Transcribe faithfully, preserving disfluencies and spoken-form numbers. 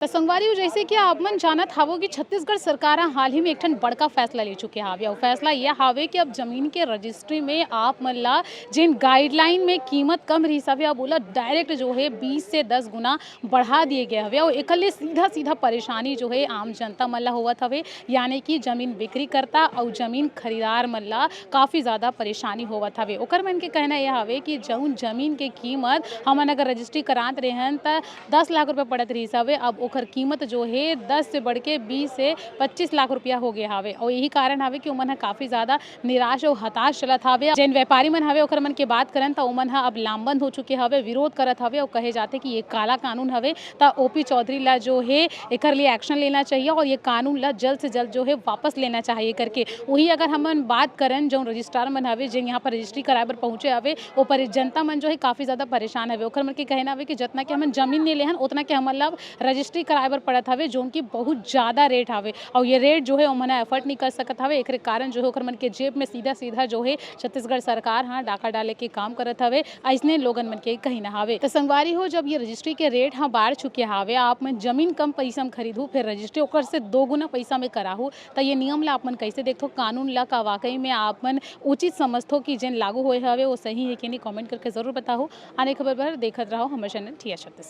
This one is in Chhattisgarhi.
त संगवारी हो, जैसे कि आप मन जानत हावो कि छत्तीसगढ़ सरकार ह हाल ही में एक ठन बड़का फैसला ले चुके हावे। अउ फैसला ये हावे कि अब जमीन के रजिस्ट्री में आप मन ला जेन गाइडलाइन में कीमत कम रहिस हवे, अब ओला डायरेक्ट जो है बीस से दस गुना बढ़ा दिए गए हवे। अउ एकर ले सीधा सीधा परेशानी जो है आम जनता मन ला होवत हवे, यानी कि जमीन बिक्री करता अउ जमीन खरीदार मन ला काफ़ी ज़्यादा परेशानी होवत हवे। ओकर मन के कहना यह हवे कि जौन जमीन के कीमत हमन अगर रजिस्ट्री करात रेहन त दस लाख रुपया पड़त रहिस हवे, अब ओकर कीमत जो है दस से बढ़ के बीस से पच्चीस लाख रुपया हो गए हवे। और यही कारण हवे कि ओमन ह काफ़ी ज़्यादा निराश और हताश चलत हवे। जेन व्यापारी मन हवे ओकर मन के बात करन त ओमन ह अब लामबंद हो चुके हवे, विरोध करत हवे और कहे जाथे कि ये काला कानून हवे। त ओपी चौधरी ला जो है एकर लिए एक्शन लेना चाहिए और ये कानून ला जल्द से जल्द जो है वापस लेना चाहिए करके। वही अगर हमन बात करन जौन रजिस्ट्रार मन हवे, जेन यहाँ पर रजिस्ट्री कराए बर पहुँचे हवे, ओ पर जनता मन जो है काफ़ी ज़्यादा परेशान हवे। ओकर मन के कहना हवे कि जितना के हमन जमीन नहीं लेहन, उतना के हमन ला रजिस्ट्री कराए बर पड़त हवे, जौन की बहुत ज़्यादा रेट हवे। और ये रेट जो है ओमन एफर्ट नहीं कर सकत हवे। एक कारण जो है ओकर मन के जेब में सीधा सीधा जो है छत्तीसगढ़ सरकार हाँ डाका डाले के काम करत हवे। अइसने लोगन मन के कहना हवे। त संगवारी हो, जब ये रजिस्ट्री के रेट ह बाढ़ चुके हवे, आप मन जमीन कम पैसा में खरीदहू, फिर रजिस्ट्री ओकर से दो गुना पैसा में कराहू, त ये नियम ला आप मन कैसे देखथो? कानून ला का वाकई में आप मन उचित समझथो कि जेन लागू होए हवे वो सही है कि नहीं? कमेंट करके जरूर बताहू। आने खबर बर देखत रहो हमर चैनल टीएच छत्तीसगढ़।